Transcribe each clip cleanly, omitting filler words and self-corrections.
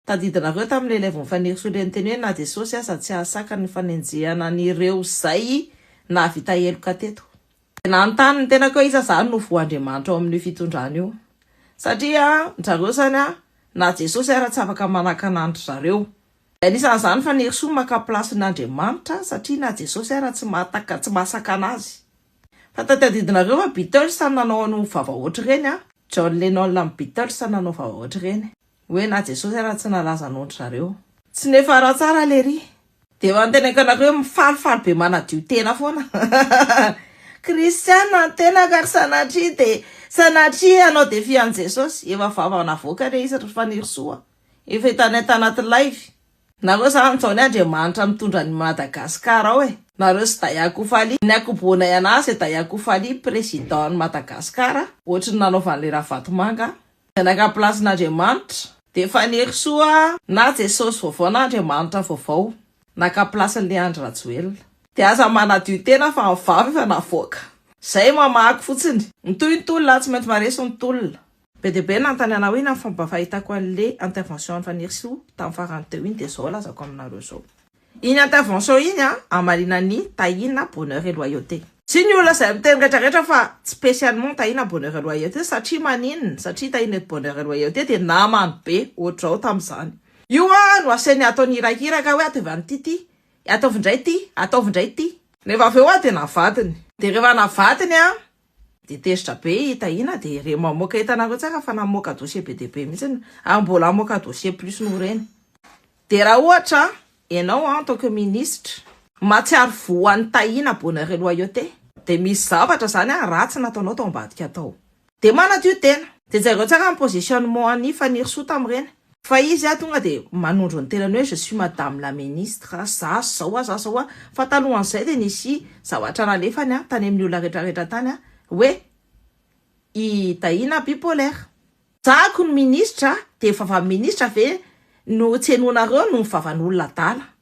Tadidinareo tamin'ilay live Fanirisoa le niteny hoe na Jesosy aza tsy hahasaka ny fanenjehana an'ireo izay nahavita heloka teto. Dia nanontany ny tenako hoe iza izany no voa-Andriamanitra ao amin'io fitondrana io. Satria zareo izany na Jesosy ara tsy afaka manakana an-dry zareo. Dia anisan'izany Fanirisoa maka place-n'Andriamanitra satria na Jesosy ara tsy mahataka tsy mahasakana azy. Fa tadidinareo fa Beatles nanao an'io vava ohatr'ireny an. John Lennon amin'ny Beatles nanao vava ohatr'ireny. Hoe na Jesosy ara tsy nalaza noho ndry zareo. Tsy nefa raha tsara lery. Dia efa noteneniko anareo hoe mifalifaly be manadio tena foana. Kristiana ny tenako ary sanatria dia sanatria hanao défi an'i Jesosy. Efa vava navoaka re izy ry Fanirisoa. Efa hitanay tanaty live. Nareo zany zao ny Andriamanitra mitondra an'i Madagascar ao e. Nareo sy Daya Kofaly. Ny akobonay anazy dia Daya Kofaly président an'i Madagascar. Ohatry ny nanaovan'ilay Ravatomanga. Izay naka place-n'Andriamanitra. Dia Fanirisoa na Jesosy vaovao na Andriamanitra vaovao naka place-n'ilay Andry Rajoelina. Dia aza manadio tena fa ny vava efa navoaka. Zay mamaky fotsiny. Mitohy ny tolona, tsy maintsy maharesy ny tolona. Be dia be nanontany anah hoe inona ny fomba fahitako an'le intervention an'i Fanirisoa tamin'ny farany teo iny dia zao lazako aminareo zao. Iny intervention iny an, hamaliana an'i Tahina Bonheur et Loyauté. Tsy ny olona izay miteny rehetra rehetra fa spécialement Tahina Bonheur et Loyauté satria maninona? Satria Tahina et Bonheur et Loyauté dia namany be ohatr'izao tamin'izany. Io an no asainy ataony irakiraka hoe ataovy an'ity ity, ataovy indray ity, ataovy indray ity. Rehefa avy eo an dia navadiny. Dia rehefa navadiny an dia tezitra be i Tahina dia re mamoaka hitanareo tsara fa namoaka dossier be dia be mihitsy ary mbola hamoaka dossier plus noho ireny. Dia raha ohatra ianao en tant que ministre mahatsiaro voan'ny Tahina Bonheur et Loyauté dia misy zavatra zany ratsy nataonao tao ambadika tao. Dia manadio tena. Dia jereo tsara ny positionnement an'i Fanirisoa tamin'ireny. Fa izy tonga dia manondro ny tenany hoe je suis madame la ministre, za zao za zao. Fa talohan'izay dia nisy zavatra nalefany tany amin'ny olona rehetrarehetra tany hoe i Tahina bipolaire. Zako ny ministra dia vavan'ny ministra ve no tsy henoinareo no ny vavan'olona adala?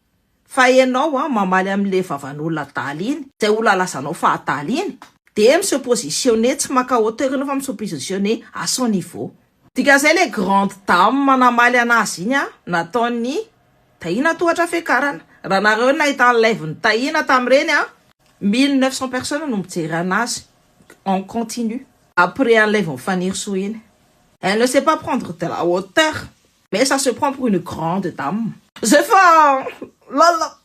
Fa ianao an mamaly amin'le vavan'olona adala iny, izay olona lazanao fa adala iny dia mi se positionner tsy maka hauteur ianao fa mi se positionner à son niveau. Dikan'izay le grande dame namaly anazy iny an nataon'i Tahina tohatra fiakarana. Raha nareo nahita ny live-n'i Tahina tamin'ireny an, 1900 personnes no mijery anazy en continu. Après an'ilay vao Fanirisoa iny. Elle ne sait pas prendre de la hauteur mais ça se prend pour une grande dame. Zay fa lala.